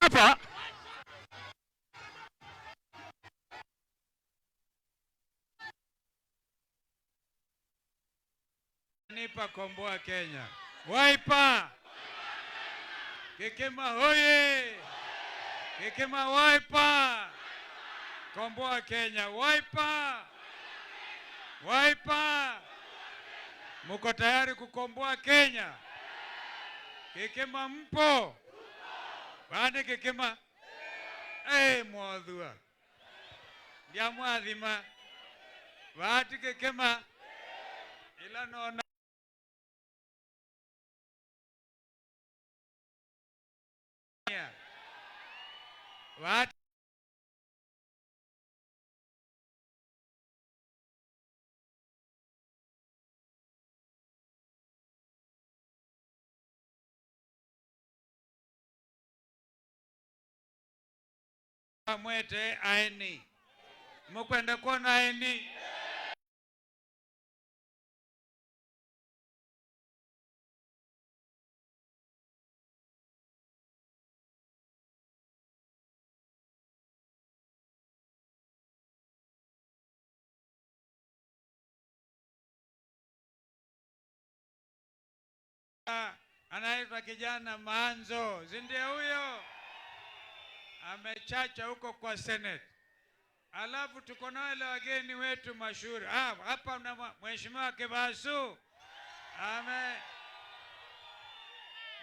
Hapa. Nipa komboa Kenya. Wiper. Kikima hoye. Kikima Wiper. Komboa Kenya. Wiper. Wiper. Muko tayari kukomboa Kenya? Kikima mpo? Bande Kikima. Eh, mwathua. Ndia mwathima. Bahati Kikima. Ila nona Bahati mwete aeni mukwenda kuona aeni. Anaitwa kijana Maanzo, si ndiye huyo? Amechacha huko kwa Senate. Alafu tuko na wale wageni wetu mashuhuri. Hapa na Mheshimiwa Kibasu. Ame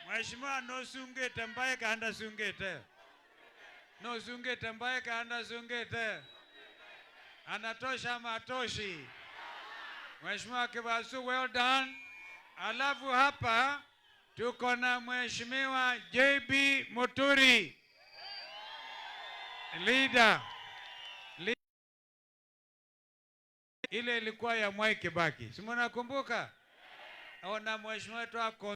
Mheshimiwa no sungete mbaye kanda sungete. No sungete mbaye kanda sungete. Anatosha matoshi. Mheshimiwa Kibasu, well done. Alafu hapa tuko na Mheshimiwa JB Muturi, leader. Ile ilikuwa ya Mwai Kibaki, si mnakumbuka? Ona mheshimiwa wetu ako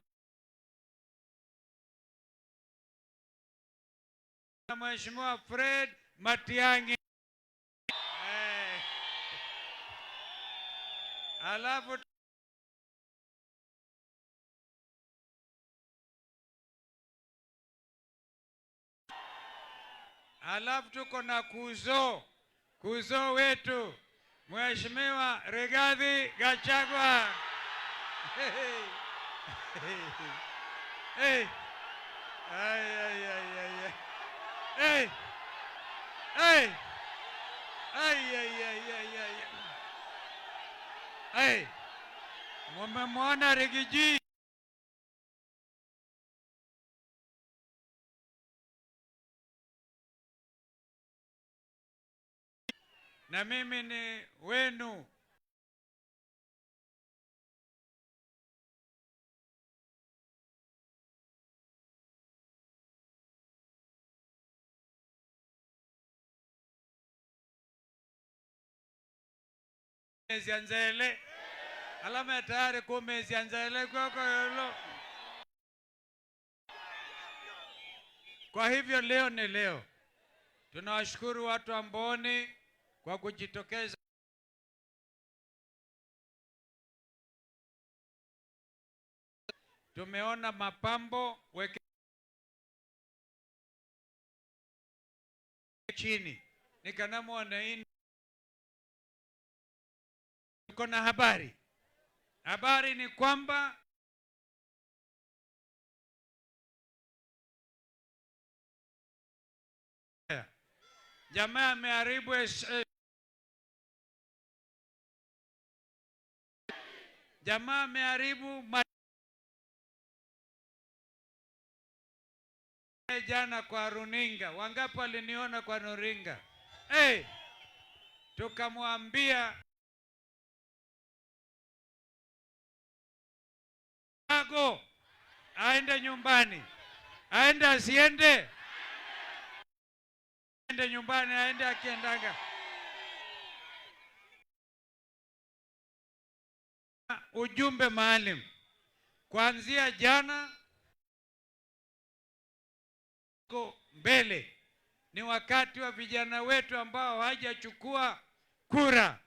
na Mheshimiwa Fred Matiang'i. Alafu tuko na kuzo wetu Mheshimiwa Rigathi Gachagua. Hey, hey, hey. Ay, ay, ay, ay, ay. Hey. Hey. Ay, ay, ay, ay, ay. Hey. Mumemwona Rigiji? Na mimi ni wenu. Nzele. Alama tayari kumezia nzele kwako yolo. Kwa hivyo leo ni leo. Tunawashukuru watu wa Mbooni kwa kujitokeza Tumeona mapambo weke chini. Nikanamwona hii tuko na habari. Habari ni kwamba jamaa ameharibu jamaa ameharibu jana kwa runinga. Wangapi waliniona kwa runinga? Hey, tukamwambia go aende nyumbani, aende asiende, aende nyumbani, aende akiendaga. Ujumbe maalum kuanzia jana ko mbele ni wakati wa vijana wetu ambao hawajachukua kura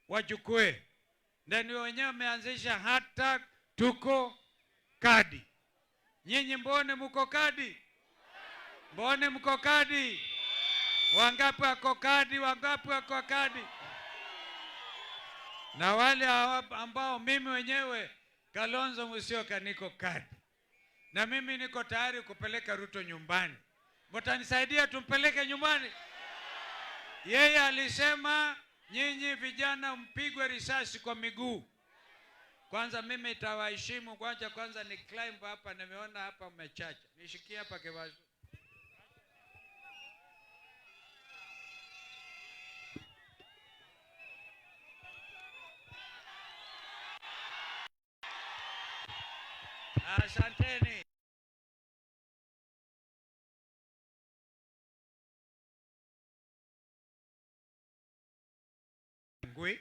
wachukue, na ni wenyewe wameanzisha hata tuko kadi. Nyinyi mbone muko kadi? Mbone mko kadi? Wangapi wako kadi? Wangapi wako kadi? Na wale ambao mimi wenyewe Kalonzo Musyoka niko kadi, na mimi niko tayari kupeleka Ruto nyumbani. Mtanisaidia tumpeleke nyumbani? Yeye alisema nyinyi vijana mpigwe risasi kwa miguu. Kwanza mimi itawaheshimu kwanza, kwanza ni climb hapa, nimeona hapa umechacha. Nishikie hapa kivazu. Asanteni. Ngui.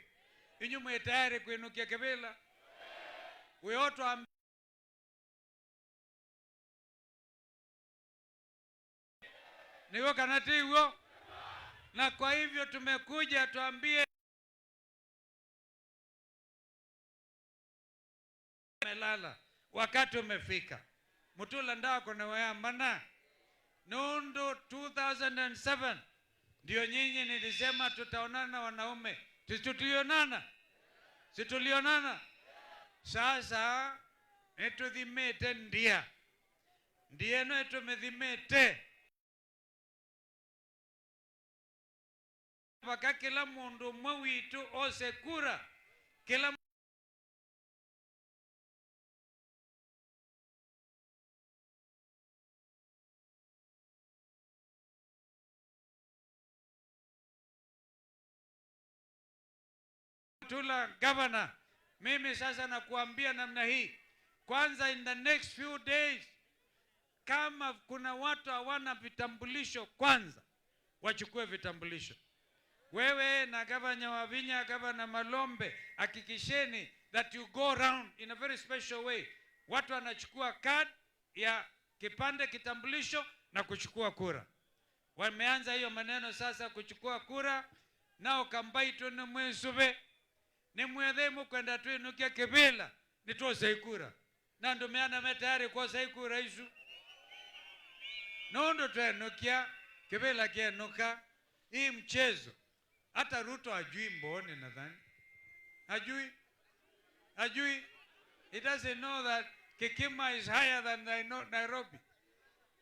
Inyu mwe tayari kuinukia kibila. Weotwa niwo kana tiwo. Na kwa hivyo tumekuja tuambie melala, wakati umefika. Mutula ndako na wayambana nundu 2007 ndio nyinyi nilisema tutaonana wanaume. Tulionana? Si tulionana? Sasa netuthimite ndia. Ndia no tumethimite. Paka kila mundu mwe witu ose kura. Kila Tula governor, mimi sasa nakuambia namna hii. Kwanza in the next few days, kama kuna watu hawana vitambulisho, kwanza wachukue vitambulisho. Wewe na governor wa Vinya, governor Malombe, hakikisheni that you go round in a very special way. Watu wanachukua card ya kipande kitambulisho na kuchukua kura. Wameanza hiyo maneno sasa kuchukua kura. Nao kambaito ni mwesube. Ni mwethemu kwenda tuinukia kibila nitose ikura. Na ndo meana me tayari kosa ikura isu. Nondo tuinukia kibila kienuka. Hii mchezo hata Ruto hajui mbone nadhani. Hajui. Hajui. He doesn't know that Kikima is higher than Nairobi.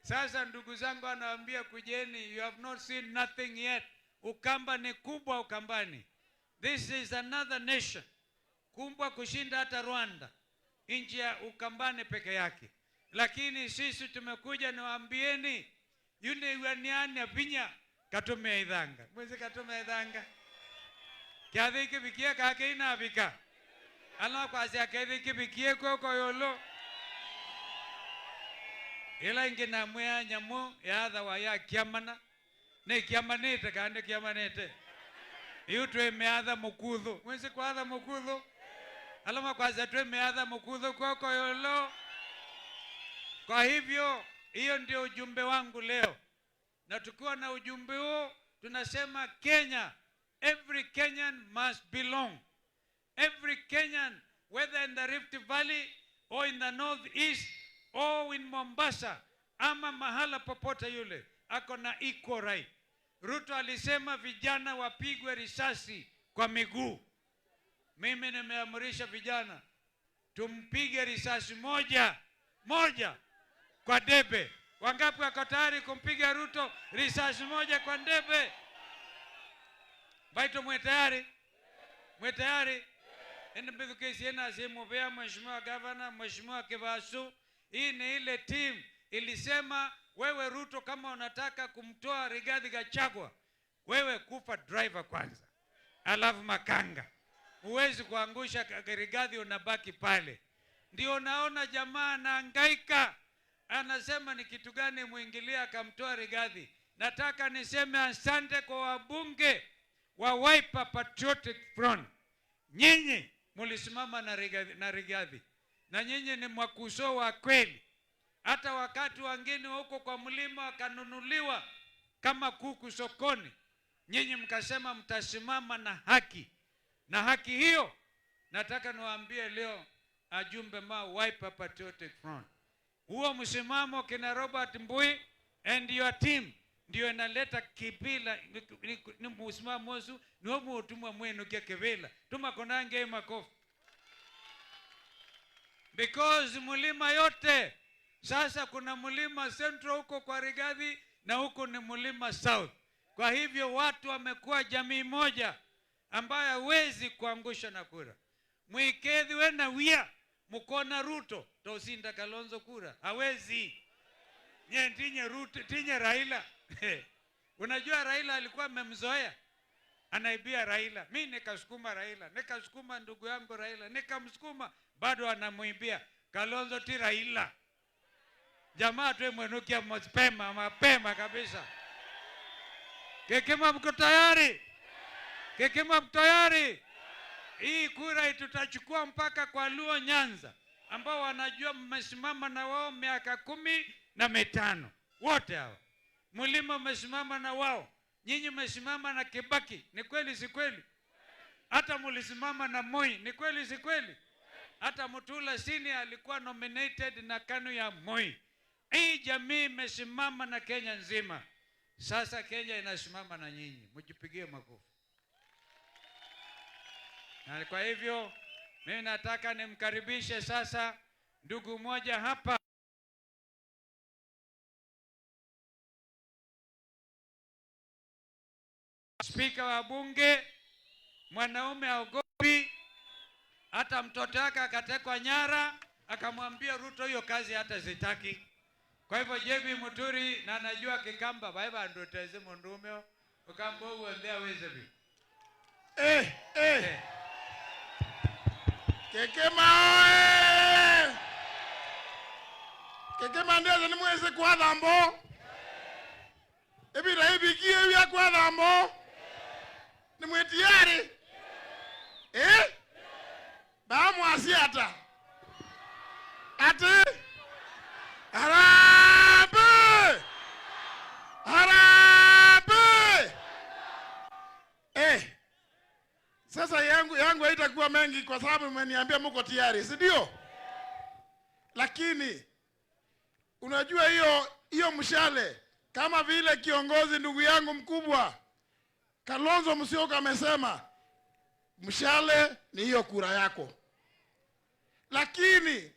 Sasa ndugu zangu anawaambia kujeni, you have not seen nothing yet. Ukamba ni kubwa Ukambani. This is another nation. Kubwa kushinda hata Rwanda. Nchi ya Ukambani peke yake. Lakini sisi tumekuja niwaambieni, yule waniani vinya katumia idhanga. Mwezi katumia idhanga. Kiathi kibikie kake inabika. Ala kwa sia kiathi kibikie koko yolo. Ila ingina mwea nyamu ya adha wa ya kiamana. Ne kiamanete kande kiamanete. Iyo meadha mukuthu. Mwezi kwa adha mukuthu. Alama kwa sia tuwe meadha mukuthu koko yolo. Kwa hivyo hiyo ndio ujumbe wangu leo. Na tukiwa na ujumbe huo tunasema Kenya, every Kenyan must belong. Every Kenyan, whether in the Rift Valley or in the North East or in Mombasa ama mahala popote yule, ako na equal right. Ruto alisema vijana wapigwe risasi kwa miguu. Mimi nimeamrisha vijana tumpige risasi moja moja kwa debe. Wangapi wako tayari kumpiga Ruto risasi moja kwa debe? Baito mwe tayari? Mwe tayari? Ende mbithu kesi ena simu vya Mheshimiwa Governor, Mheshimiwa Kivasu. Hii ni ile team ilisema wewe Ruto kama unataka kumtoa Rigathi Gachagua, wewe kufa driver kwanza, alafu makanga. Huwezi kuangusha Rigathi, unabaki pale. Ndio naona jamaa anahangaika, anasema ni kitu gani muingilia akamtoa Rigathi. Nataka niseme asante kwa wabunge wa Wiper Patriotic Front. Nyinyi mulisimama na Rigathi, na Rigathi. Na nyinyi ni mwakuso wa kweli. Hata wakati wengine huko kwa mlima wakanunuliwa kama kuku sokoni, nyinyi mkasema mtasimama na haki. Na haki hiyo nataka niwaambie leo ajumbe ma Wiper Patriotic Front. Huo msimamo kina Robert Mbui And your team ndio inaleta kibila ni musimamo niwo mutumwa mwenu kia kibila tumakonange makofi, because mlima yote sasa kuna mlima Central huko kwa Rigathi na huko ni mlima South. Kwa hivyo watu wamekuwa jamii moja ambayo hawezi kuangusha na kura. Mwikethiwe na wia mukona Ruto tosinda Kalonzo kura hawezi. Nye tinye Ruto tinye Raila. Unajua Raila alikuwa amemzoea, anaibia Raila. Mi nikasukuma Raila, nikasukuma ndugu yangu Raila, nikamsukuma, bado anamuibia. Kalonzo ti Raila. Jamaa tu mwenukia mapema mapema kabisa. Kekema, mko tayari? Kekema, mko tayari? Hii kura tutachukua mpaka kwa Luo Nyanza ambao wanajua mmesimama na wao miaka 15 wote hawa. Mlima mmesimama na wao, nyinyi mmesimama na Kibaki, ni kweli si kweli? Hata mulisimama na Moi, ni kweli si kweli? Hata Mutula Senior alikuwa nominated na KANU ya Moi. Hii jamii imesimama na Kenya nzima. Sasa Kenya inasimama na nyinyi, mjipigie makofi. Na kwa hivyo mimi nataka nimkaribishe sasa ndugu mmoja hapa, spika wa bunge, mwanaume haogopi. Hata mtoto wake akatekwa nyara, akamwambia Ruto, hiyo kazi hata sitaki. Kwa hivyo JB Muturi, na anajua Kikamba, baiba ndoteze mundume ukamba uwe aweze bi. Eh, eh. Eh. Kekema oe! Kekema ndeze ni mweze kwa dhambo. Ebira ebikie bya kwa dhambo. Ni mwetiari. Eh? Ba mwasi ata. Ati? Harambee! Harambee! Eh. Sasa yangu haitakuwa mengi kwa sababu mmeniambia mko tayari, si ndio? Lakini unajua hiyo mshale, kama vile kiongozi ndugu yangu mkubwa Kalonzo Musyoka amesema, mshale ni hiyo kura yako. Lakini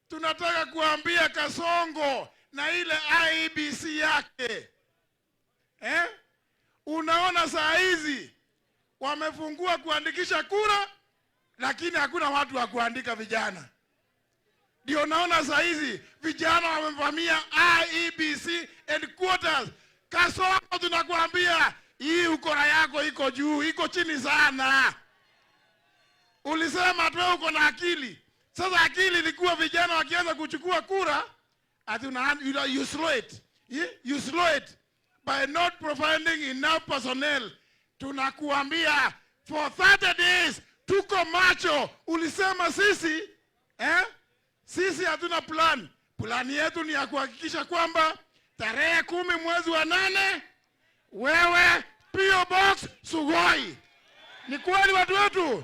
tunataka kuambia Kasongo na ile IEBC yake, eh? Unaona saa hizi wamefungua kuandikisha kura, lakini hakuna watu wa kuandika vijana. Ndio naona saa hizi vijana wamevamia IEBC headquarters. Kasongo, tunakuambia hii ukora yako iko juu, iko chini sana. Ulisema tu uko na akili. Sasa akili ilikuwa vijana wakianza kuchukua kura, ati you slow it. You slow it by not providing enough personnel. Tunakuambia for 30 days tuko macho. Ulisema sisi, eh? Sisi hatuna plan. Plan yetu ni ya kuhakikisha kwamba tarehe 10 mwezi wa 8 wewe P.O. Box Sugoi. Ni kweli watu wetu?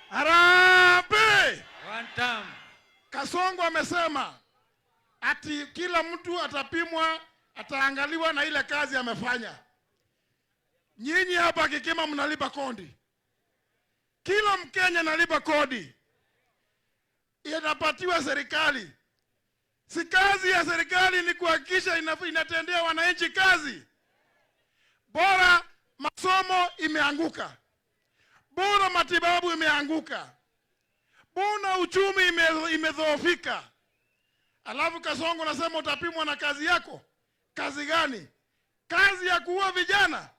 Harambee! One time. Kasongo amesema ati kila mtu atapimwa, ataangaliwa na ile kazi amefanya. Nyinyi hapa Kikima mnalipa kodi. Kila Mkenya analipa kodi. Inapatiwa serikali. Si kazi ya serikali ni kuhakikisha inatendea wananchi kazi. Bora masomo imeanguka, bora matibabu imeanguka, bora uchumi imedhoofika. Alafu Kasongo nasema utapimwa na kazi yako. Kazi gani? Kazi ya kuua vijana?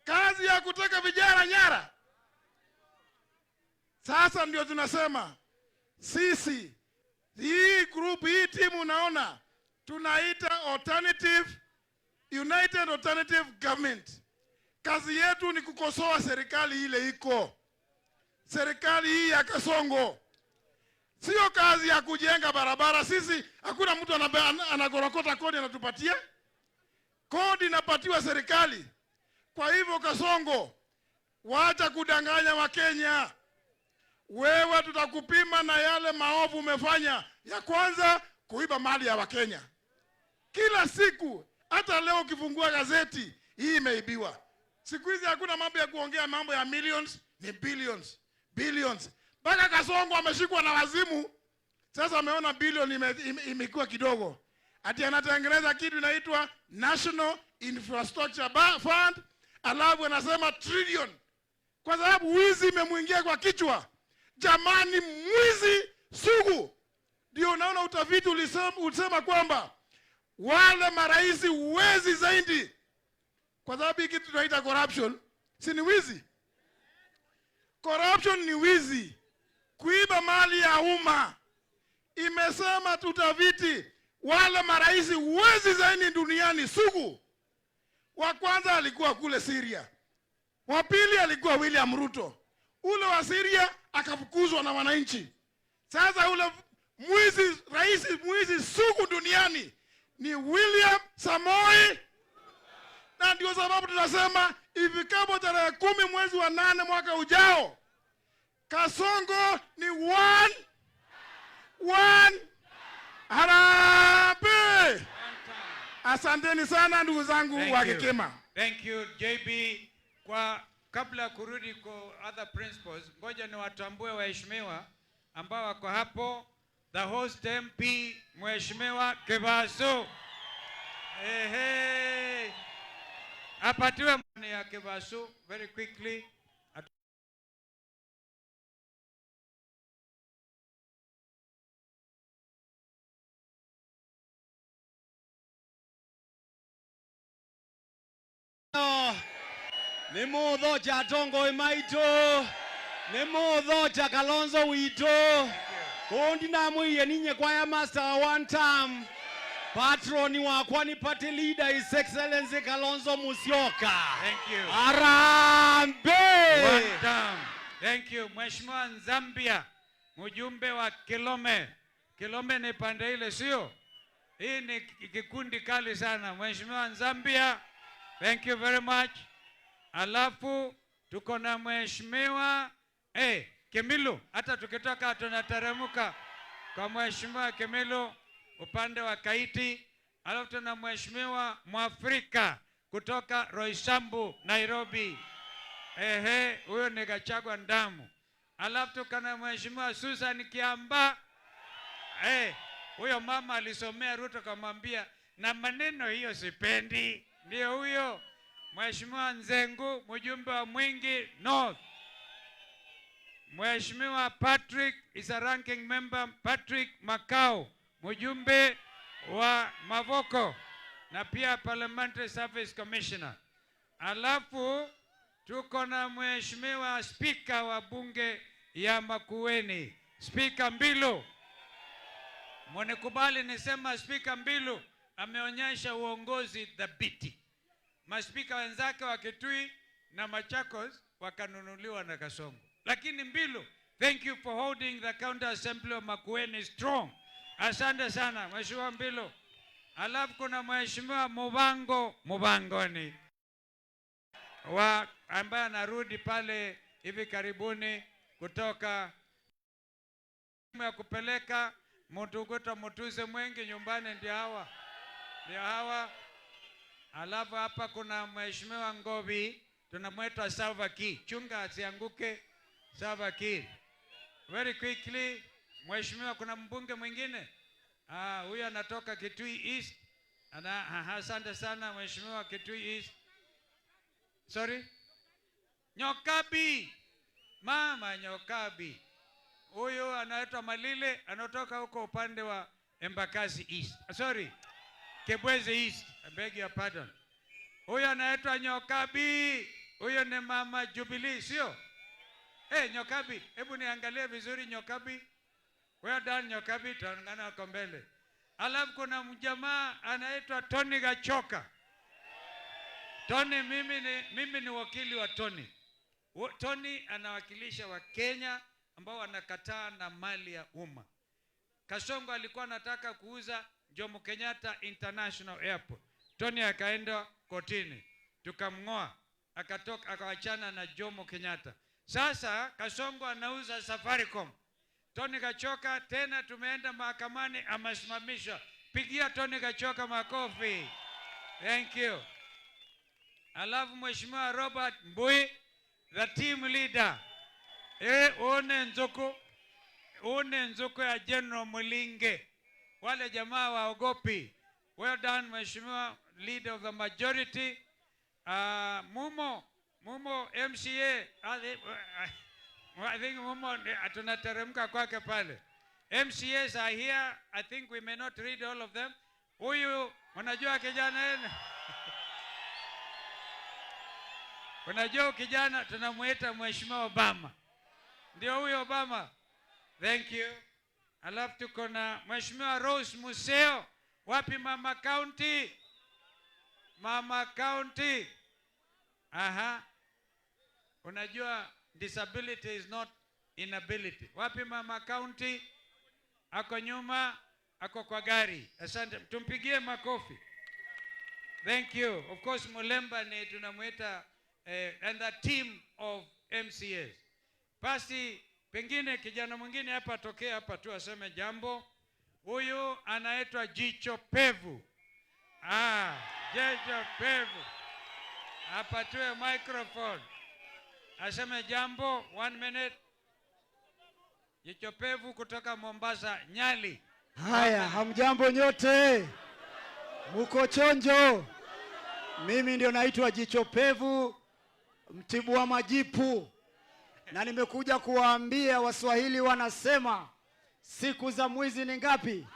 Kazi ya kuteka vijana nyara? Sasa ndio tunasema sisi hii group, hii timu unaona tunaita alternative, United Alternative Government. Kazi yetu ni kukosoa serikali ile iko. Serikali hii ya Kasongo. Sio kazi ya kujenga barabara. Sisi hakuna mtu anagorokota kodi anatupatia. Kodi inapatiwa serikali. Kwa hivyo Kasongo, wacha kudanganya Wakenya. Wewe tutakupima na yale maovu umefanya. Ya kwanza, kuiba mali ya Wakenya. Kila siku, hata leo ukifungua gazeti, hii imeibiwa. Siku hizi hakuna mambo ya kuongea mambo ya millions, ni billions, billions. Mpaka Kasongo ameshikwa na wazimu. Sasa ameona bilioni imekuwa kidogo. Ati anatengeneza kitu inaitwa National Infrastructure Fund, alafu anasema trillion. Kwa sababu wizi imemwingia kwa kichwa. Jamani, mwizi sugu. Ndio unaona utafiti ulisema kwamba wale marais wezi zaidi, kwa sababu hii kitu tunaita corruption, si ni wizi? Corruption ni wizi, kuiba mali ya umma. Imesema utafiti wale marais wezi zaidi duniani sugu. Wa kwanza alikuwa kule Syria, wa pili alikuwa William Ruto. Ule wa Syria akafukuzwa na wananchi. Sasa ule mwizi, rais mwizi sugu duniani ni William Samoei, na ndio sababu tunasema ifikapo tarehe 10 mwezi wa 8 mwaka ujao, Kasongo ni 1-1. Harambee! Asanteni sana ndugu zangu wa Kikima. Thank you JB. Kwa kabla ya kurudi kwa other principals, ngoja niwatambue waheshimiwa ambao wako hapo. The host MP Mheshimiwa Kibasu. Ehe. Apatiwe ya Kibasu very quickly. Ni muthocha atongoi maitu, ni muthocha Kalonzo witu, kundi namwiye ninye kwaya master one time. Patroni wakwa ni party leader His Excellency Kalonzo Musyoka. Thank you. Harambee! One time. Thank you. Mheshimiwa Nzambia, mjumbe wa Kilome. Kilome ni pande ile, sio? Hii ni kikundi kali sana. Mheshimiwa Nzambia, thank you very much. Alafu tuko na Mheshimiwa Kemilu, hata tukitoka tunateremka kwa Mheshimiwa Kemilu upande wa Kaiti. Alafu tuna Mheshimiwa Mwafrika kutoka Roysambu, Nairobi. Ehe, huyo ni Gachagua Ndamu. Alafu tuko na Mheshimiwa Susan Kiamba. Huyo mama alisomea Ruto kamwambia na maneno hiyo sipendi. Ndio huyo Mheshimiwa Nzengu, mjumbe wa Mwingi North. Mheshimiwa Patrick is a ranking member, Patrick Makau, mjumbe wa Mavoko na pia Parliamentary Service Commissioner. Alafu tuko na Mheshimiwa Speaker wa Bunge ya Makueni, Speaker Mbilu. Mwanikubali nisema Speaker Mbilu ameonyesha uongozi dhabiti. Maspika wenzake wa Kitui na Machakos wakanunuliwa na Kasongo. Lakini Mbilu, thank you for holding the County Assembly of Makueni strong. Asante sana Mheshimiwa Mbilu. Alafu kuna Mheshimiwa Mubango Mubangoni wa ambaye anarudi pale hivi karibuni kutoka ya kupeleka Mutuguta Mutuse Mwengi nyumbani, ndio hawa. Ndio hawa. Alafu hapa kuna Mheshimiwa Ngovi, tunamwita Salva Kiir. Chunga asianguke, Salva Kiir. Very quickly, Mheshimiwa, kuna mbunge mwingine? Huyu anatoka Kitui East. Asante sana Mheshimiwa Kitui East. Sorry? Nyokabi. Mama Nyokabi. Huyu anaitwa Malile, anatoka huko upande wa Embakasi East. Sorry. Kibwezi East. I beg your pardon. Huyu anaitwa Nyokabi. Huyu ni mama Jubilee, sio? Nyokabi, hebu niangalie vizuri Nyokabi. Well done Nyokabi, tunaungana huko mbele. Alafu kuna mjamaa anaitwa Tony Gachoka. Tony, mimi ni wakili wa Tony. Tony anawakilisha Wakenya ambao wanakataa na mali ya umma. Kasongo alikuwa anataka kuuza Jomo Kenyatta International Airport. Tony akaenda kotini, tukamngoa, akatoka akaachana na Jomo Kenyatta. Sasa Kasongo anauza Safaricom. Tony Gachoka tena tumeenda mahakamani, amesimamishwa. Pigia Tony Gachoka makofi. Thank you. Alafu Mheshimiwa Robert Mbui, the team leader. One nzuku ya General Mulinge. Wale jamaa waogopi. Well done, Mheshimiwa leader of the majority. Mumo MCA. I think Mumo tunateremka kwake pale. MCAs are here. I think we may not read all of them. Huyu unajua kijana yenu? Unajua kijana tunamuita Mheshimiwa Obama. Ndio huyo Obama. Thank you. Alafu tuko na Mheshimiwa Rose Museo. Wapi Mama County? Mama County. Aha. Unajua disability is not inability. Wapi Mama County? Ako nyuma, ako kwa gari. Asante. Tumpigie makofi. Thank you. Of course Mulemba ni tunamuita and the team of MCAs. Basi pengine kijana mwingine hapa atokee hapa tu aseme jambo. Huyu anaitwa Jicho Pevu. Jicho Pevu. Apatiwe microphone. Aseme jambo, 1 minute. Jicho Pevu kutoka Mombasa, Nyali. Haya, hamjambo nyote. Muko chonjo. Mimi ndio naitwa Jicho Pevu, mtibu wa majipu. Na nimekuja kuwaambia Waswahili wanasema siku za mwizi ni ngapi?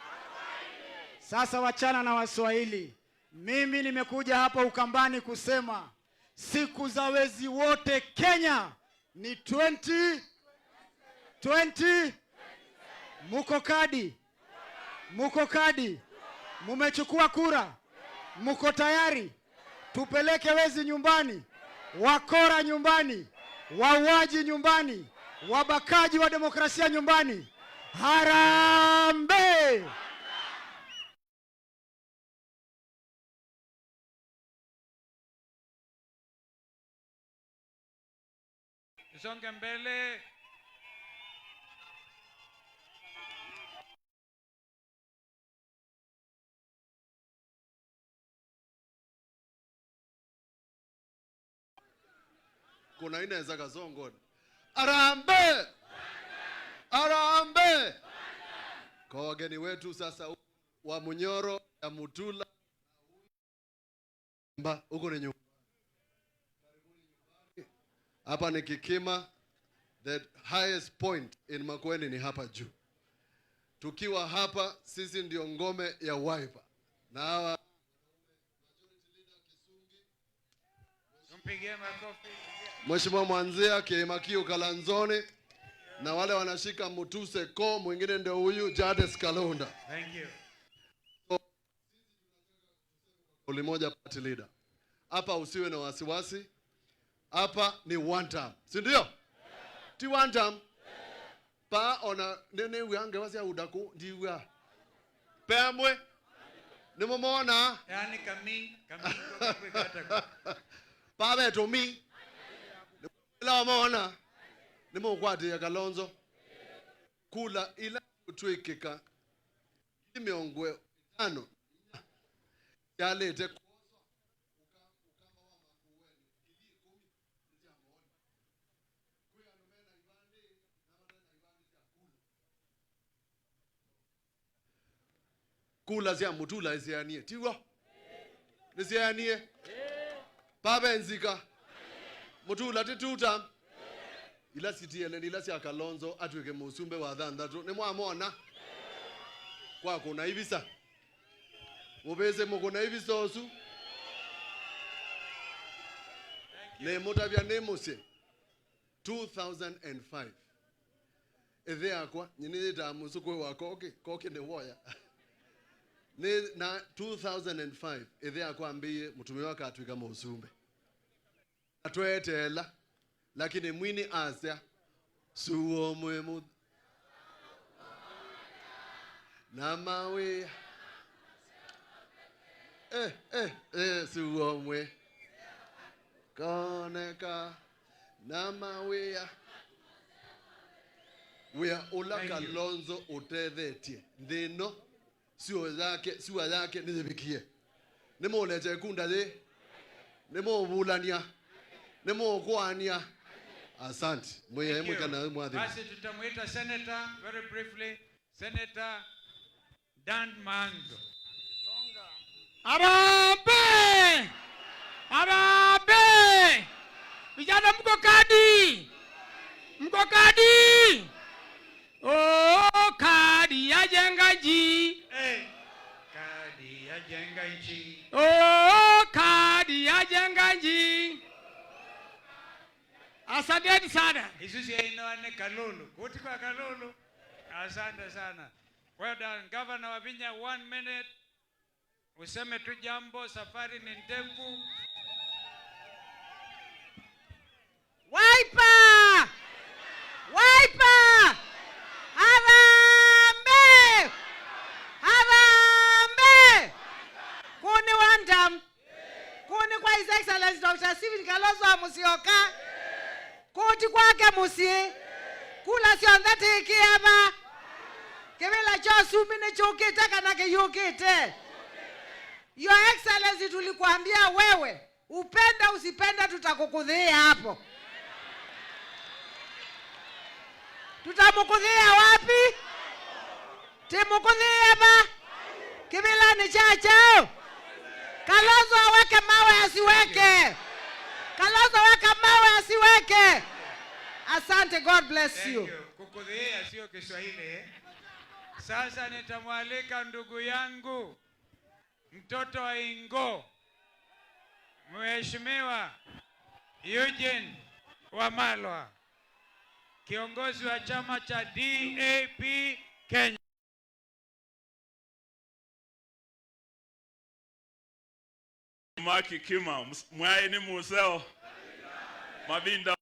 Sasa wachana na Waswahili. Mimi nimekuja hapa Ukambani kusema siku za wezi wote Kenya ni 2020. Muko kadi? Muko kadi? Mumechukua kura? Muko tayari? Tupeleke wezi nyumbani, wakora nyumbani, wauaji nyumbani, wabakaji wa demokrasia nyumbani. Harambee! Tusonge mbele. Kuna ine za kazongo. Harambee! Harambee! Kwa wageni wetu sasa wa Munyoro ya Mutula mba huko ni nyumbani. Hapa ni Kikima, the highest point in Makueni ni hapa juu. Tukiwa hapa sisi ndio ngome ya Wiper. Na hawa Mpigie makofi. Mheshimiwa Mwanzia Kimakio Kalanzoni, na wale wanashika Mutuse ko mwingine ndio huyu Jades Kalonda. Thank you. Ulimoja party leader. Hapa usiwe na wasiwasi. Hapa ni one term. Si ndio? Ti one term. Pa ona nene wange wasi udaku ndiwa. Pemwe. Ni mumona. Yaani kami kata. Pa beto mi. La mona. Ni mukwati ya Kalonzo. Kula ila utwikika. Miongwe tano. Yalete kula zia mutula zianie tiwa nizianie babe nzika mutula tituta ila sitiele ila sia Kalonzo atwike musumbe wa thanthatu ni mwamona kwa kuna ibisa mubeze mukuna ibisa osu ne mutabya ne muse 2005 ethe akwa nyini ta musukwe wa koki koki ne woya ne na 2005 ethe akwa ambiye mutume wake atwika musumbe atwetela lakini mwini asya suo mwemu na mawe suo mwe koneka na mawe we are ola Kalonzo utethetie ndino Sio yake, sio yake nizibikie. Nimuleje kunda thi. Nimuvulania. Nimukwania. Asante. Mwe Thank you. mwikana mwathi. Basi tutamuita senator very briefly, Senator Dan Manzo. Harambee! Harambee! Vijana mko kadi? Mko kadi? Oh, kadi ya jenga nchi. Hey. Kadi ya jenga nchi. Oh, kadi ya jenga nchi. Asanteni sana. Isusi inoane Kalulu. Kuti kwa Kalulu. Asante sana. Well done. Governor Wavinya, 1 minute. Useme tu jambo, safari ni ndefu. Wiper! Wiper! Harambee! Harambee! Kuni one term. Kuni kwa His Excellency Dr. Stephen Kalonzo Musyoka. Kuti kwake musie. Kula sionthe tikieva. Kivila cho sumi nichukite kana kiyukite. Your Excellency, tulikuambia wewe upenda usipenda tutakukudhia hapo. Tutamukudhia wapi? Timukudhia ba? Kivila ni chachao. Kalonzo aweke mawe asiweke. Kalonzo aweke mawe asiweke. Asante, God bless Thank you. you. Kukudhia sio Kiswahili, eh? Sasa nitamwalika ndugu yangu mtoto wa Ingo, Mheshimiwa Eugene Wamalwa, kiongozi wa chama cha DAP Kenya. Maki kima mwae ni museo mabinda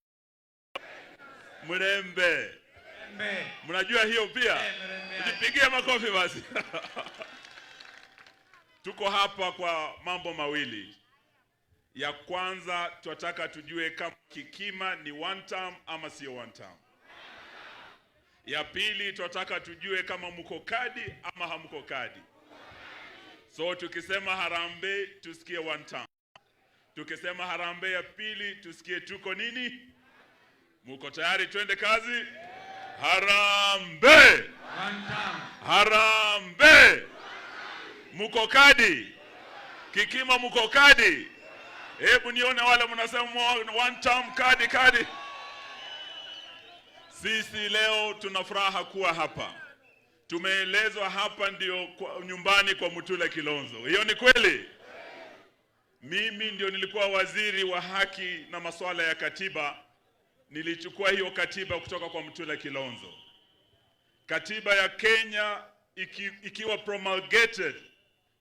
mrembe. Mbe. Mnajua hiyo pia? Eh, mrembe. Jipigie makofi basi. Tuko hapa kwa mambo mawili. Ya kwanza, tunataka tujue kama Kikima ni one term ama sio one term. Ya pili, tunataka tujue kama mko kadi ama hamko kadi. So tukisema harambee tusikie one term. Tukisema harambee ya pili tusikie tuko nini? Muko tayari? Twende kazi. Harambee! One term. Harambee! Muko kadi? Kikima muko kadi? Hebu nione wale mnasema one term, kadi kadi. Sisi leo tuna furaha kuwa hapa. Tumeelezwa hapa ndio nyumbani kwa Mutula Kilonzo. Hiyo ni kweli? Mimi ndio nilikuwa waziri wa haki na masuala ya katiba. Nilichukua hiyo katiba kutoka kwa Mutula Kilonzo. Katiba ya Kenya ikiwa promulgated,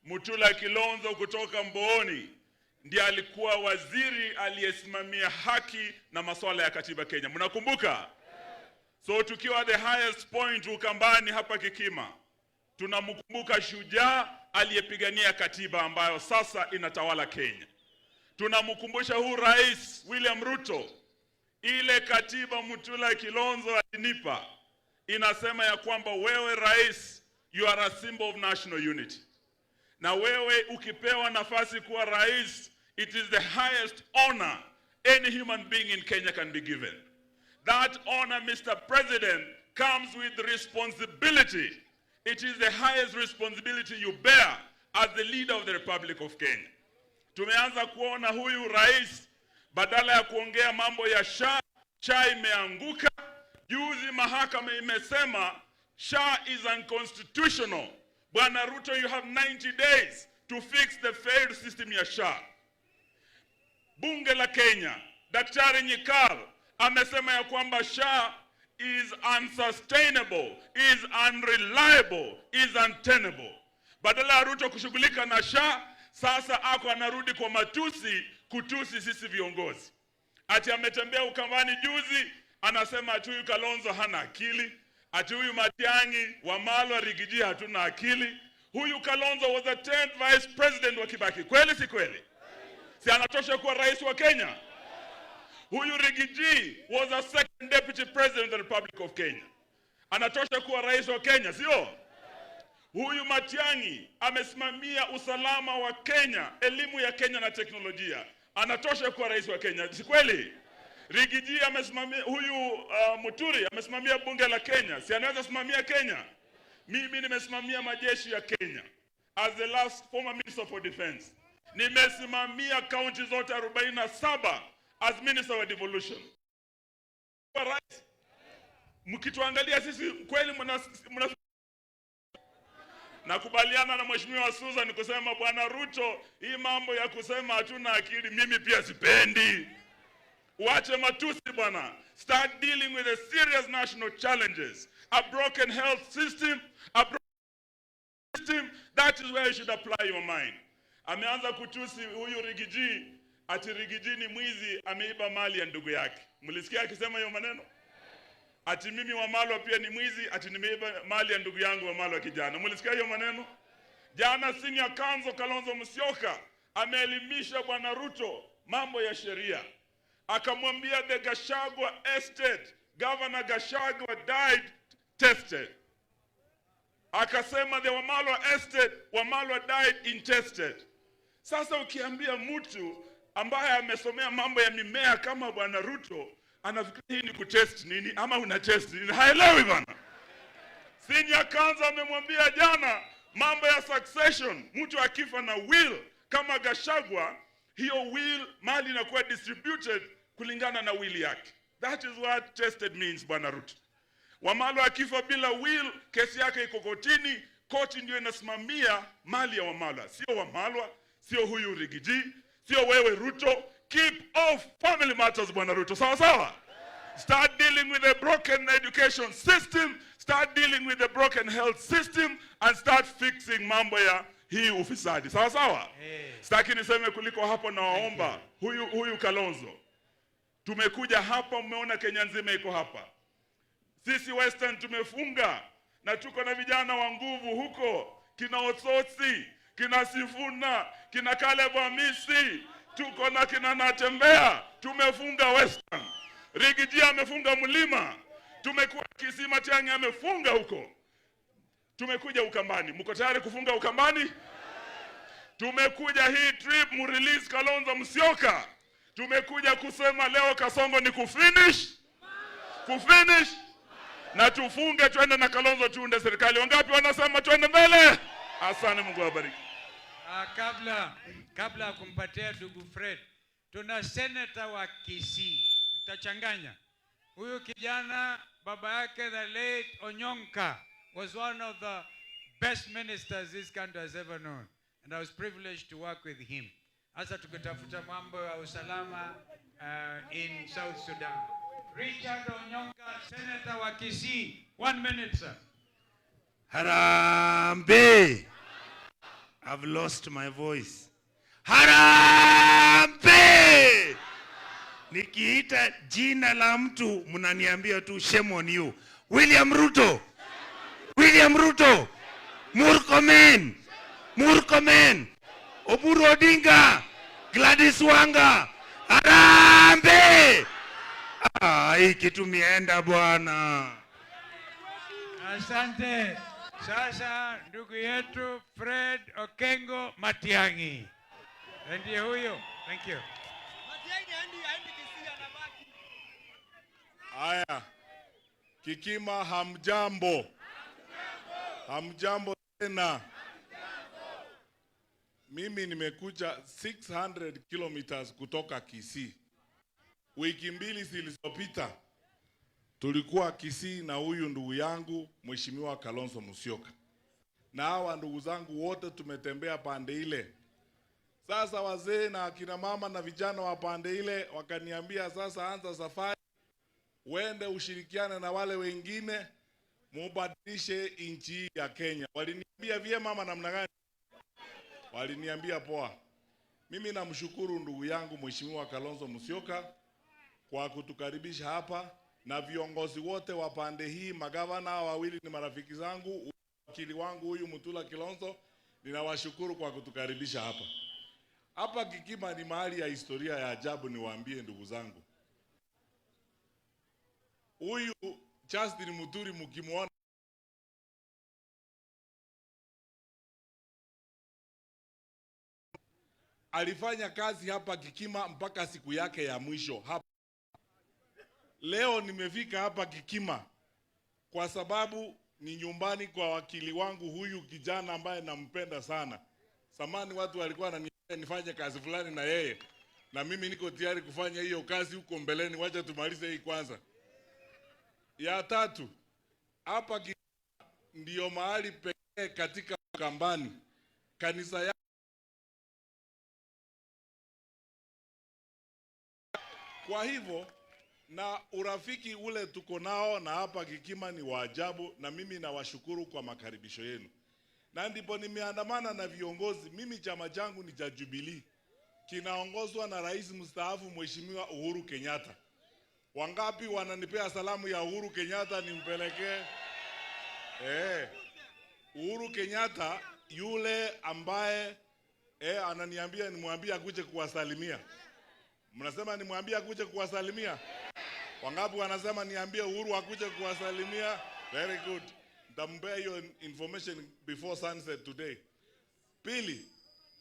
Mutula Kilonzo kutoka Mbooni ndiye alikuwa waziri aliyesimamia haki na masuala ya katiba Kenya. Mnakumbuka? So tukiwa the highest point Ukambani hapa Kikima, tunamkumbuka shujaa aliyepigania katiba ambayo sasa inatawala Kenya. Tunamkumbusha huu Rais William Ruto, ile katiba Mutula Kilonzo alinipa inasema ya kwamba wewe rais, you are a symbol of national unity, na wewe ukipewa nafasi kuwa rais, it is the highest honor any human being in Kenya can be given. That honor, Mr. President, comes with responsibility. It is the highest responsibility you bear as the leader of the Republic of Kenya. Tumeanza kuona huyu rais badala ya kuongea mambo ya SHA, SHA imeanguka. Juzi mahakama imesema SHA is unconstitutional. Bwana Ruto, you have 90 days to fix the failed system ya SHA. Bunge la Kenya, Daktari Nyikal amesema ya kwamba SHA is unsustainable, is unreliable, is untenable. Badala ya Ruto kushughulika na SHA, sasa ako anarudi kwa matusi, kutusi sisi viongozi. Ati ametembea Ukambani juzi, anasema ati huyu Kalonzo hana akili, ati huyu Matiang'i, Wamalwa, Riggy G hatuna akili. Huyu Kalonzo was the 10th vice president wa Kibaki, kweli si kweli? Si anatosha kuwa rais wa Kenya? Huyu Riggy G was a second deputy president of the Republic of Kenya. Anatosha kuwa rais wa Kenya, sio? Huyu Matiang'i amesimamia usalama wa Kenya, elimu ya Kenya na teknolojia. Anatosha kuwa rais wa Kenya, si kweli? Riggy G amesimamia, huyu Muturi amesimamia bunge la Kenya, si anaweza simamia Kenya? Mimi nimesimamia majeshi ya Kenya as the last former minister for defense. Nimesimamia kaunti zote 47 as minister of devolution. Kwa rais, mkituangalia sisi kweli mna. Nakubaliana na Mheshimiwa Susan kusema, Bwana Ruto, hii mambo ya kusema hatuna akili mimi pia sipendi. Uache matusi, bwana. Start dealing with the serious national challenges. A broken health system, a broken system, that is where you should apply your mind. Ameanza kutusi huyu Riggy G, ati Riggy G ni mwizi, ameiba mali ya ndugu yake. Mlisikia akisema hiyo maneno? Ati mimi Wamalwa pia ni mwizi, ati nimeiba mali ya ndugu yangu Wamalwa kijana. Mlisikia hiyo maneno? Jana Senior Counsel Kalonzo Musyoka ameelimisha Bwana Ruto mambo ya sheria, akamwambia the Gachagua estate, Governor Gachagua died tested. Akasema the Wamalwa estate, Wamalwa died intestate. Sasa ukiambia mtu ambaye amesomea mambo ya mimea kama Bwana Ruto, anafikiri hii ni kutest nini ama una test nini? Haelewi, bwana. Senior Counsel amemwambia jana mambo ya succession, mtu akifa na will kama Gachagua, hiyo will, mali inakuwa distributed kulingana na will yake. That is what tested means, Bwana Ruto. Wamalwa akifa bila will, kesi yake iko kotini, koti ndio inasimamia mali ya Wamalwa, sio Wamalwa, sio huyu Riggy G, sio wewe, Ruto. Keep off family matters, Bwana Ruto, sawa sawa? Start dealing with the broken education system, start dealing with the broken health system and start fixing mambo ya hii ufisadi. Sawa sawa? Sitaki niseme kuliko hapo, nawaomba huyu Kalonzo. Tumekuja hapa, mmeona Kenya nzima iko hapa. Sisi Western tumefunga na tuko na vijana wa nguvu huko, kina Osotsi, kina Sifuna, kina Caleb Amisi, tuko na kina Natembea, tumefunga Western. Riggy G amefunga mlima, tumekuwa Kisii, Matiang'i amefunga huko. Tumekuja Ukambani, mko tayari kufunga Ukambani? Tumekuja hii trip murelease Kalonzo Musyoka. Tumekuja kusema leo Kasongo ni kufinish, kufinish na tufunge, twende na Kalonzo tuunde serikali. Wangapi wanasema twende mbele? Asante, Mungu awabariki. Kabla ya kumpatia ndugu Fred, tuna seneta wa Kisii, tutachanganya. Huyu kijana, baba yake the late Onyonka was one of the best ministers this country has ever known, and I was privileged to work with him. Hasa tukitafuta mambo ya usalama in South Sudan. Richard Onyonka, senator wa Kisii. One minute, sir. Harambee! I've lost my voice. Harambee! Nikiita jina la mtu mnaniambia tu shame on you. William Ruto. William Ruto. Murkomen. Murkomen. Oburu Odinga. Gladys Wanga. Harambee! Ah, hii kitu mienda, bwana. Asante. Sasa ndugu yetu Fred Okengo Matiang'i ndiye huyo. Thank you. Matiang'i aendi Kisii, anabaki. Haya, Kikima, hamjambo? Hamjambo tena. Mimi nimekuja 600 kilometers kutoka Kisii. Wiki 2 zilizopita tulikuwa Kisii na huyu ndugu yangu Mheshimiwa Kalonzo Musyoka, na hawa ndugu zangu wote tumetembea pande ile. Sasa wazee na akina mama na vijana wa pande ile wakaniambia, sasa anza safari, uende ushirikiane na wale wengine mubadilishe nchi hii ya Kenya. Waliniambia vyema ama namna gani? Waliniambia poa. Mimi namshukuru ndugu yangu Mheshimiwa Kalonzo Musyoka kwa kutukaribisha hapa na viongozi wote wa pande hii, magavana wawili ni marafiki zangu, wakili wangu huyu Mutula Kilonzo, ninawashukuru kwa kutukaribisha hapa. Hapa Kikima ni mahali ya historia ya ajabu, niwaambie ndugu zangu. Huyu Justin Muturi mkimuona Alifanya kazi hapa Kikima mpaka siku yake ya mwisho hapa. Leo nimefika hapa Kikima kwa sababu ni nyumbani kwa wakili wangu huyu kijana ambaye nampenda sana. Samani watu walikuwa wananiambia nifanye kazi fulani na yeye, na mimi niko tayari kufanya hiyo kazi huko mbeleni. Wacha tumalize hii kwanza. Ya tatu, hapa ndiyo mahali pekee katika Ukambani kanisa ya kwa hivyo na urafiki ule tuko nao na hapa Kikima ni wa ajabu, na mimi nawashukuru kwa makaribisho yenu. Na ndipo nimeandamana na viongozi. Mimi chama changu ni cha Jubilee, kinaongozwa na rais mstaafu Mheshimiwa Uhuru Kenyatta. Wangapi wananipea salamu ya Uhuru Kenyatta nimpelekee? Uhuru Kenyatta yule ambaye ananiambia nimwambie akuje kuwasalimia. Mnasema nimwambie akuje kuwasalimia? Wangapi wanasema niambie Uhuru akuje kuwasalimia? Very good. Nitampea hiyo information before sunset today. Pili,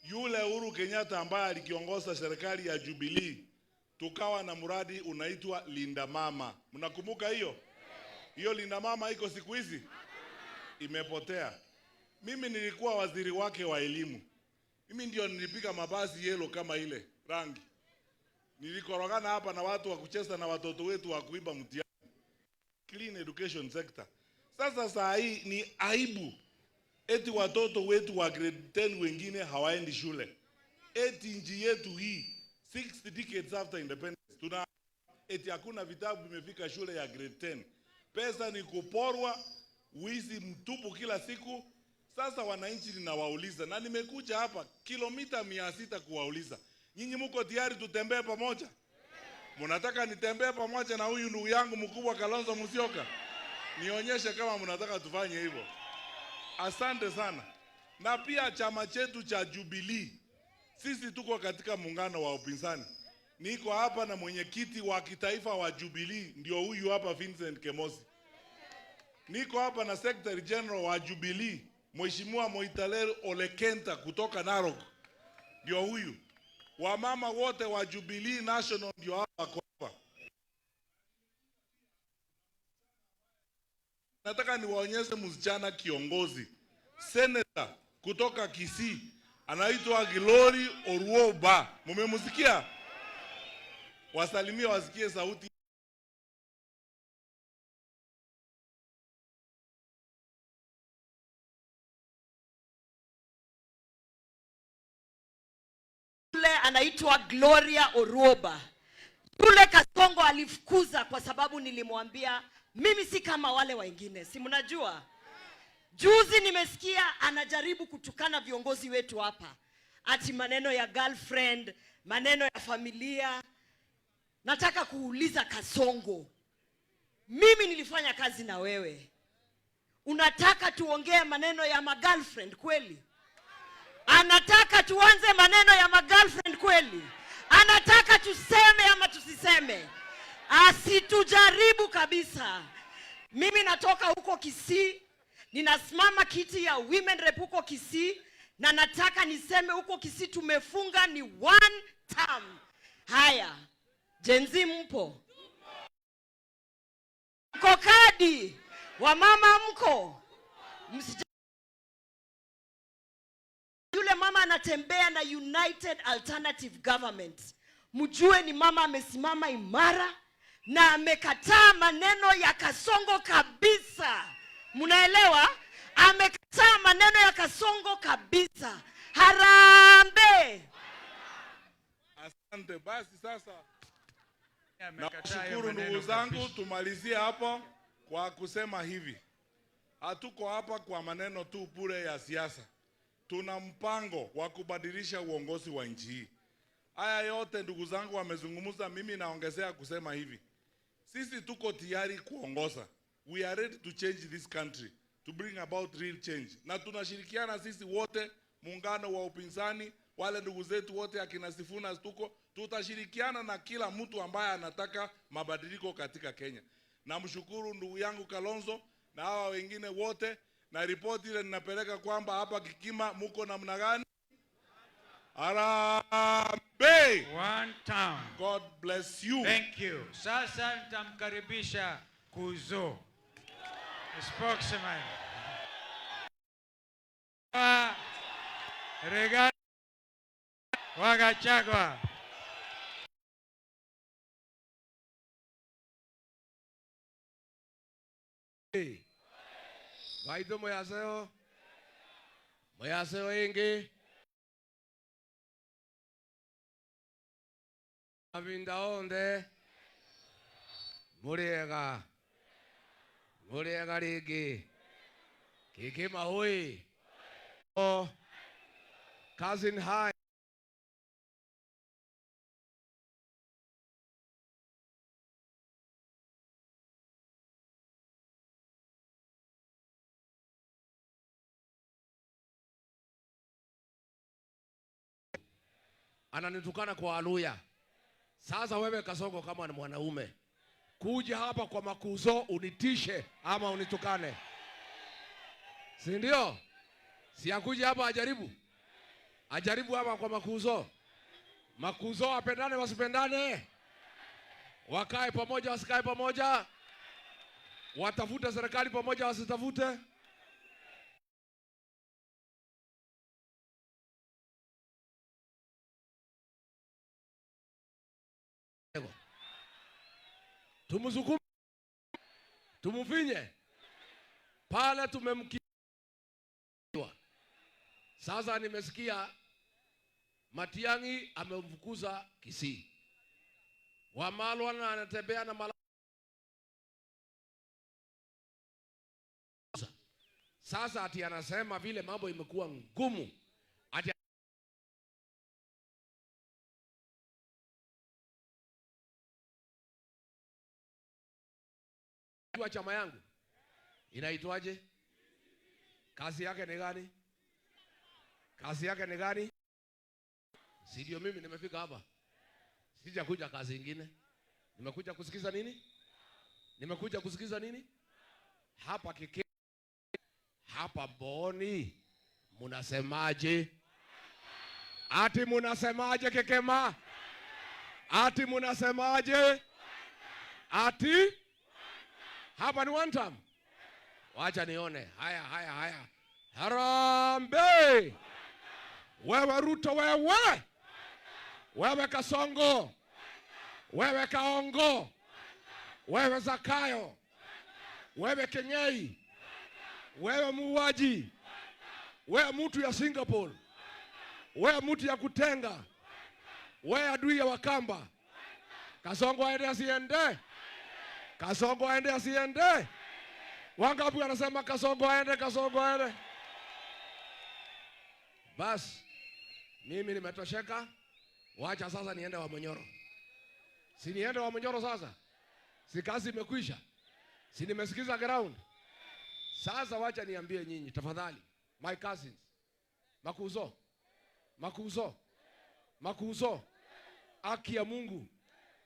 yule Uhuru Kenyatta ambaye alikiongoza serikali ya Jubilee, tukawa na mradi unaitwa Linda Mama. Mnakumbuka hiyo? Hiyo Linda Mama iko siku hizi imepotea. Mimi nilikuwa waziri wake wa elimu. Mimi ndio nilipiga mabasi yellow kama ile rangi. Nilikorogana hapa na watu wa kucheza na watoto wetu wa kuiba mtihani. Clean education sector. Sasa saa hii ni aibu. Eti watoto wetu wa grade 10 wengine hawaendi shule. Eti nchi yetu hii 6 decades after independence tuna eti hakuna vitabu vimefika shule ya grade 10. Pesa ni kuporwa, wizi mtupu kila siku. Sasa wananchi ninawauliza, na nimekuja hapa kilomita 600 kuwauliza, nyinyi mko tayari tutembee pamoja? Mnataka nitembee pamoja na huyu ndugu yangu mkubwa Kalonzo Musyoka? Nionyeshe kama mnataka tufanye hivyo. Asante sana. Na pia chama chetu cha Jubilee, sisi tuko katika muungano wa upinzani. Niko hapa na mwenyekiti wa kitaifa wa Jubilee, ndio huyu hapa Vincent Kemosi. Niko hapa na Secretary General wa Jubilee, Mheshimiwa Moitalel Olekenta kutoka Narok, ndio huyu. Wamama wote wa Jubilee National ndio hapa hapa. Nataka niwaonyeshe msichana kiongozi, senator kutoka Kisii, anaitwa Glory Oruoba. Mumemsikia? Wasalimie wasikie sauti. Yule anaitwa Gloria Oruoba. Yule Kasongo alifukuza kwa sababu nilimwambia mimi si kama wale wengine, si mnajua? Juzi nimesikia anajaribu kutukana viongozi wetu hapa, ati maneno ya girlfriend, maneno ya familia. Nataka kuuliza Kasongo, mimi nilifanya kazi na wewe, unataka tuongee maneno ya magirlfriend kweli? Anataka tuanze maneno ya magirlfriend kweli? Anataka tuseme ama tusiseme? Asitujaribu kabisa. Mimi natoka huko Kisii, ninasimama kiti ya women rep huko Kisii, na nataka niseme huko Kisii tumefunga ni one term. Haya, Gen Z mpo? Mko kadi? Wamama mko? Yule mama anatembea na United Alternative Government, mjue ni mama amesimama imara na amekataa maneno ya Kasongo kabisa. Mnaelewa? Amekataa maneno ya Kasongo kabisa. Harambee! Asante. Basi sasa nashukuru ndugu zangu, tumalizie hapo kwa kusema hivi. Hatuko hapa kwa maneno tu bure ya siasa. Tuna mpango wa kubadilisha uongozi wa nchi hii. Haya yote ndugu zangu wamezungumza, mimi naongezea kusema hivi. Sisi tuko tayari kuongoza. We are ready to change this country, to bring about real change. Na tunashirikiana sisi wote, muungano wa upinzani, wale ndugu zetu wote akina Sifuna tuko, tutashirikiana na kila mtu ambaye anataka mabadiliko katika Kenya. Namshukuru ndugu yangu Kalonzo na hawa wengine wote, na ripoti ile ninapeleka kwamba hapa Kikima muko namna gani? Harambee! One town. God bless you. Thank you. Sasa nitamkaribisha Kuzo, spokesman. Rigathi wa Gachagua. Vaitho moyaseo moyaseo ingi mavinda onthe muriega muriega ringi kiki mahui o cousin high ananitukana kwa Aluya. Sasa wewe Kasongo, kama ni mwanaume, kuja hapa kwa makuzo unitishe ama unitukane, si ndio? Si akuja hapa ajaribu, ajaribu hapa kwa makuzo. Makuzo wapendane wasipendane, wakae pamoja wasikae pamoja, watafute serikali pamoja wasitafute. Tumusukume, tumufinye pale tumemkiwa. Sasa nimesikia Matiang'i amemfukuza Kisii, Wamalwa na anatembea na mala. Sasa ati anasema vile mambo imekuwa ngumu, ati chama yangu inaitwaje? Kazi yake ni gani? Kazi yake ni gani? Si ndio mimi nimefika hapa, sijakuja kazi ingine. Nimekuja kusikiza nini? Nimekuja kusikiza nini? Hapa kike, hapa Boni munasemaje? Ati munasemaje Kekema? Ati munasemaje? Ati hapa ni one time. Wacha nione. Haya, haya, haya. Harambee! Wewe Ruto, wewe. Wewe Kasongo. Wewe Kaongo. Wewe Zakayo. Wewe Kenyei. Wewe muuaji. Wewe mtu ya Singapore. Wewe mtu ya kutenga. Wewe adui ya Wakamba. Kasongo aende asiende? Kasongo aende asiende? Wangapi wanasema Kasongo aende, Kasongo aende? Bas, mimi nimetosheka. Wacha sasa niende wa Munyoro. Si niende wa Munyoro sasa? Si kazi imekwisha? Si nimesikiza ground? Sasa wacha niambie nyinyi tafadhali, my cousins. Makuzo. Makuzo. Makuzo. Haki ya Mungu,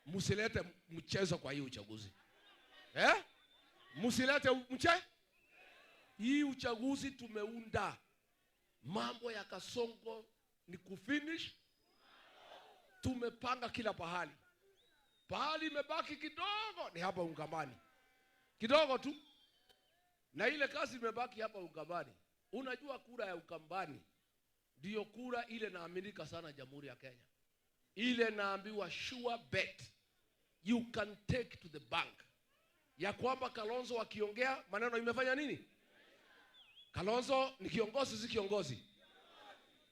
msilete mchezo kwa hii uchaguzi. Eh? Msilete mche? Hii uchaguzi tumeunda. Mambo ya Kasongo ni kufinish. Tumepanga kila pahali. Pahali imebaki kidogo ni hapa Ukambani. Kidogo tu. Na ile kazi imebaki hapa Ukambani. Unajua kura ya Ukambani ndiyo kura ile naaminika sana Jamhuri ya Kenya. Ile naambiwa sure bet. You can take to the bank. Ya kwamba Kalonzo akiongea maneno imefanya nini? Kalonzo ni kiongozi, si kiongozi?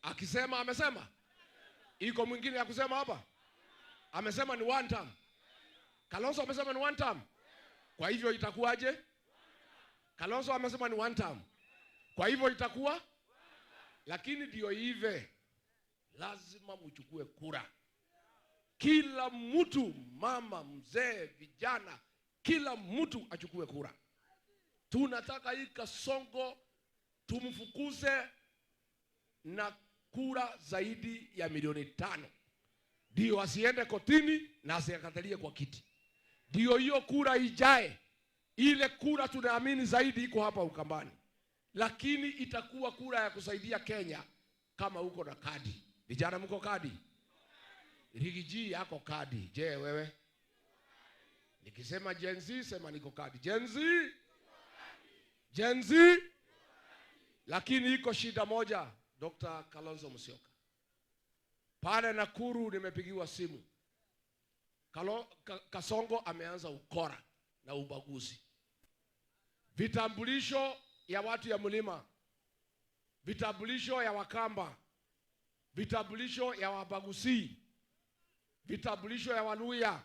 Akisema amesema. Iko mwingine ya kusema hapa? Amesema ni one term. Kalonzo amesema ni one term. Kwa hivyo itakuwaje? Kalonzo amesema ni one term. Kwa hivyo itakuwa? Lakini ndio hivi, lazima mchukue kura. Kila mtu, mama, mzee, vijana, kila mtu achukue kura. Tunataka hii Kasongo tumfukuze na kura zaidi ya 5 milioni. Ndio asiende kotini na asiakatalie kwa kiti. Ndio hiyo kura ijae. Ile kura tunaamini zaidi iko hapa Ukambani. Lakini itakuwa kura ya kusaidia Kenya kama uko na kadi. Vijana mko kadi? Riggy G yako kadi. Je, wewe? Nikisema Gen Z sema niko kadi. Gen Z? Gen Z? Lakini iko shida moja, Dr. Kalonzo Musyoka. Pale Nakuru nimepigiwa simu. Kasongo ameanza ukora na ubaguzi. Vitambulisho ya watu ya mlima, vitambulisho ya Wakamba, vitambulisho ya Wabagusi, vitambulisho ya Waluya,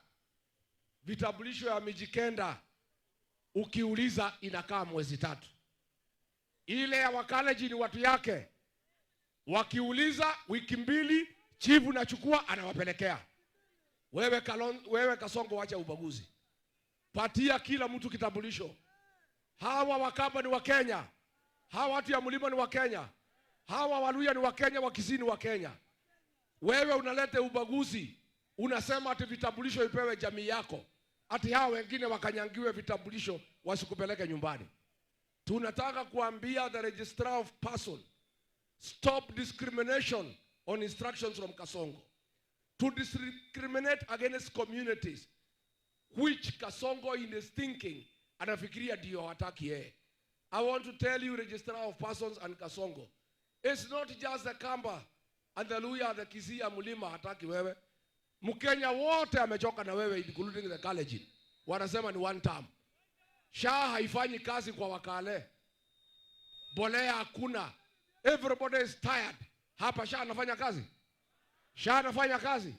vitambulisho ya Mijikenda, ukiuliza inakaa mwezi 3. Ile ya Wakalenjin ni watu yake, wakiuliza wiki 2, chifu nachukua anawapelekea. Wewe Kasongo, wacha ubaguzi. Patia kila mtu kitambulisho. Hawa Wakamba ni Wakenya, hawa watu ya mlima ni Wakenya, hawa Waluya ni Wakenya, Wakisii ni Wakenya. Wewe unaleta ubaguzi, unasema ati vitambulisho ipewe jamii yako, ati hawa wengine wakanyangiwe vitambulisho wasikupeleke nyumbani. Tunataka kuambia the registrar of person, stop discrimination on instructions from Kasongo. To discriminate against communities which Kasongo in his thinking anafikiria ndio hataki yeye. I want to tell you, registrar of persons and Kasongo, it's not just the Kamba and the Luya, the Kisii, Mulima hataki wewe. Mkenya wote amechoka na wewe, including the Kalenjin. Wanasema ni one term. SHA haifanyi kazi kwa Wakale. Bolea hakuna. Everybody is tired. Hapa SHA anafanya kazi? SHA anafanya kazi?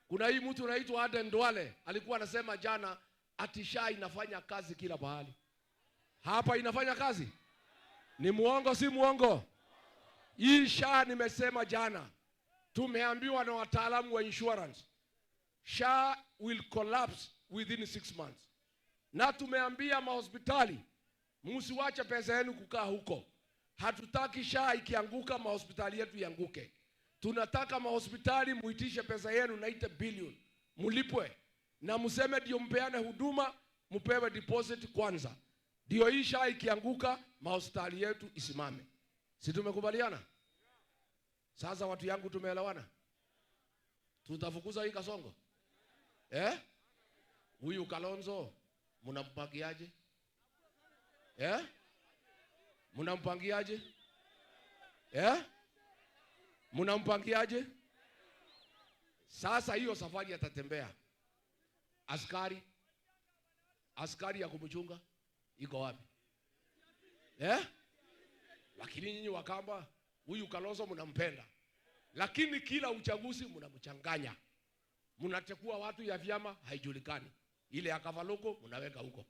Kuna hii mtu anaitwa Aden Duale alikuwa anasema jana ati SHA inafanya kazi kila pahali. Hapa inafanya kazi? Ni muongo si muongo? Hii SHA nimesema jana, tumeambiwa na wataalamu wa insurance, SHA will collapse within 6 months. Na tumeambia mahospitali, msiwache pesa yenu kukaa huko. Hatutaki SHA ikianguka mahospitali yetu ianguke. Tunataka mahospitali muitishe pesa yenu 90 billion, mulipwe na mseme ndio mpeane huduma, mpewe deposit kwanza. Ndio hii SHA ikianguka mahospitali yetu isimame. Si tumekubaliana? Sasa watu yangu tumeelewana? Tutafukuza hii Kasongo? Eh? Huyu Kalonzo mnampangiaje? Eh? Mnampangiaje? Eh? Mnampangiaje? Sasa hiyo safari atatembea. Askari ya kumchunga iko wapi? Eh? Lakini nyinyi Wakamba, huyu Kalonzo mnampenda. Lakini kila uchaguzi mnamchanganya. Mnachukua watu ya vyama haijulikani. Ile ya Kavaloko mnaweka huko.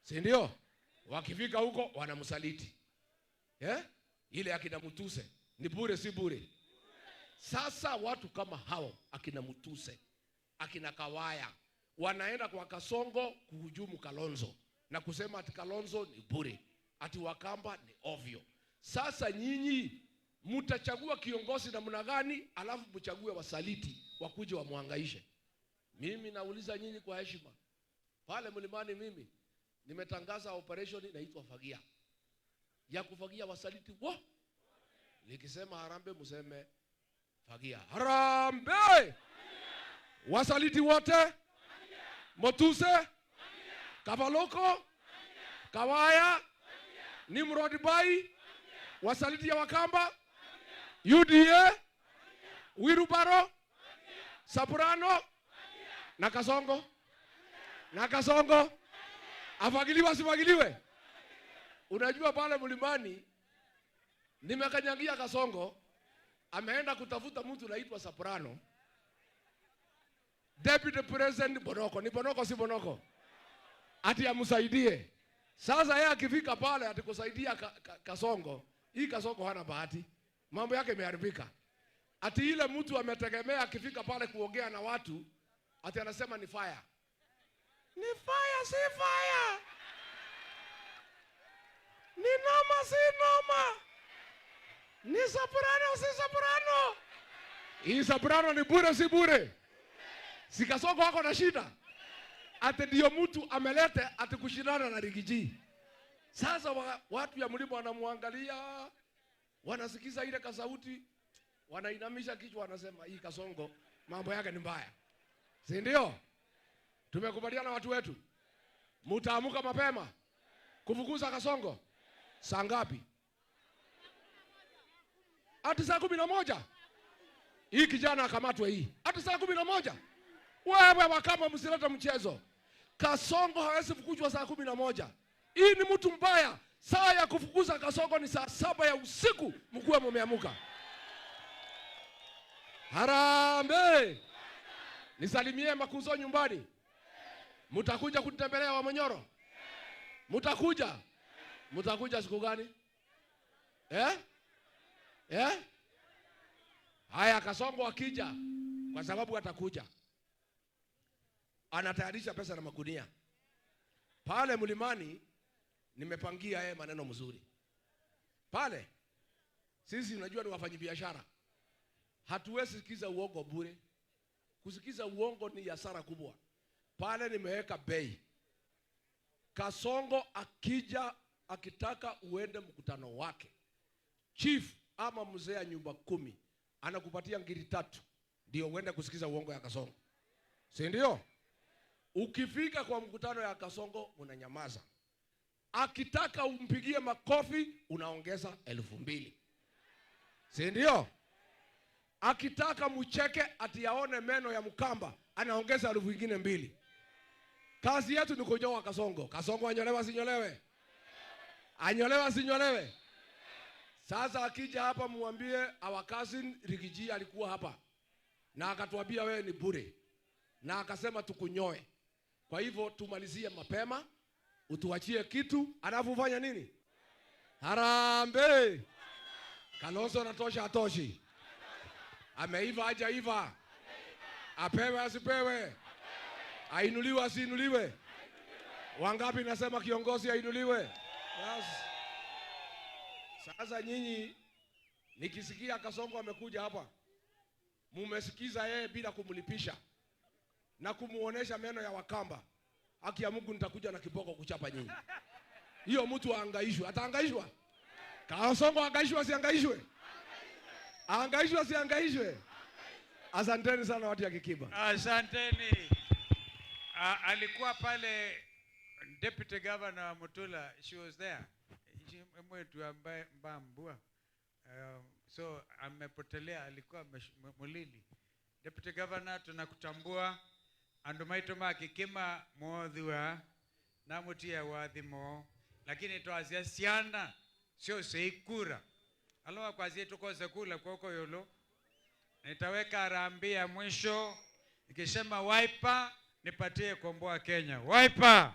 Si ndio? Wakifika huko wanamsaliti. Eh? Ile akina Mutuse ni bure si bure? Sasa watu kama hao akina Mutuse, akina Kawaya wanaenda kwa Kasongo kuhujumu Kalonzo na kusema ati Kalonzo ni bure, ati Wakamba ni ovyo. Sasa nyinyi mtachagua kiongozi namna gani, alafu mchague wasaliti wakuje wamuhangaishe? Mimi nauliza nyinyi kwa heshima. Pale mlimani mimi nimetangaza operation inaitwa Fagia, ya kufagia wasaliti wo. Nikisema harambe mseme fagia. Harambe! Wasaliti wote, Motuse, Kavaloko, Kawaya, Nimrod Bai, wasaliti ya Wakamba, UDA, Wirubaro, Soprano na Kasongo. Na Kasongo afagiliwe asifagiliwe? Unajua pale mlimani nimekanyagia Kasongo ameenda kutafuta mtu anaitwa Soprano, Deputy President Bonoko. Ni Bonoko si Bonoko? Ati amsaidie. Sasa yeye akifika pale atikusaidia Kasongo. Hii Kasongo hana bahati, mambo yake imeharibika. Ati ile mtu ametegemea akifika pale kuongea na watu, ati anasema ni fire. Ni fire si fire. Ni noma si noma. Ni soprano si soprano. Hii soprano ni bure si bure. Si Kasongo wako na shida. Ati ndio mtu amelete ati kushindana na Riggy G. Sasa watu ya mlima wanamuangalia, wanasikiza ile kasauti, Wanainamisha kichwa, wanasema hii Kasongo mambo yake ni mbaya, si ndio? Tumekubaliana watu wetu, mutaamuka mapema kufukuza Kasongo saa ngapi? Hati saa 11 hii kijana akamatwe hii hati saa 11. Wewe Wakamba, msilete mchezo. Kasongo hawezi fukuzwa saa 11. Hii ni mtu mbaya. Saa ya kufukuza Kasongo ni saa 7 ya usiku, mkuwe mumeamuka. Harambee! Nisalimie makuzo nyumbani. Mutakuja kunitembelea wa Monyoro? Mutakuja? Mutakuja siku gani? Eh? Eh? Haya, Kasongo akija, kwa sababu atakuja, anatayarisha pesa na magunia pale mlimani. Nimepangia yeye maneno mzuri pale. Sisi unajua ni wafanyabiashara, hatuwezi sikiza uongo bure. Kusikiza uongo ni hasara kubwa. Pale nimeweka bei. Kasongo akija akitaka uende mkutano wake, chief ama mzee ya nyumba 10 anakupatia ngiri 3 ndio uende kusikiza uongo ya Kasongo, si ndio? Ukifika kwa mkutano ya Kasongo unanyamaza. Akitaka umpigie makofi unaongeza 2000, si ndio? Akitaka mcheke ati aone meno ya Mkamba anaongeza 2000. Kazi yetu ni kunyoa Kasongo. Kasongo anyolewe asinyolewe? Anyolewe asinyolewe? Sasa akija hapa muambie our cousin Riggy G alikuwa hapa na akatuambia wewe ni bure na akasema tukunyoe. Kwa hivyo tumalizie mapema, utuachie kitu, alafu ufanye nini? Harambee! Kalonzo anatosha atoshi? Ameiva hajaiva? Apewe asipewe? Ainuliwe asiinuliwe? Wangapi nasema kiongozi ainuliwe? Yes. Sasa nyinyi nikisikia Kasongo amekuja hapa, mumesikiza yeye bila kumlipisha na kumuonesha meno ya Wakamba, haki ya Mungu nitakuja na kiboko kuchapa nyinyi. Hiyo mtu aangaishwe, ataangaishwa? Kasongo aangaishwe asiangaishwe? Aangaishwe asiangaishwe? Asanteni sana watu ya Kikiba. Asanteni. Alikuwa pale Deputy Governor wa Mutula, she was there. Mwetu ambaye Mbambua. So amepotelea, alikuwa Mulili. Deputy Governor, tunakutambua. Andu maitu ma Kikima mwothua na mutia wathimo, lakini twazia siana sio seikura. Alowa kwazie tukose kula kwoko yolo. Nitaweka harambee ya mwisho nikisema Wiper nipatie Komboa Kenya. Wiper!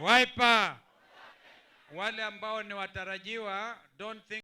Wiper! Wale ambao ni watarajiwa, don't think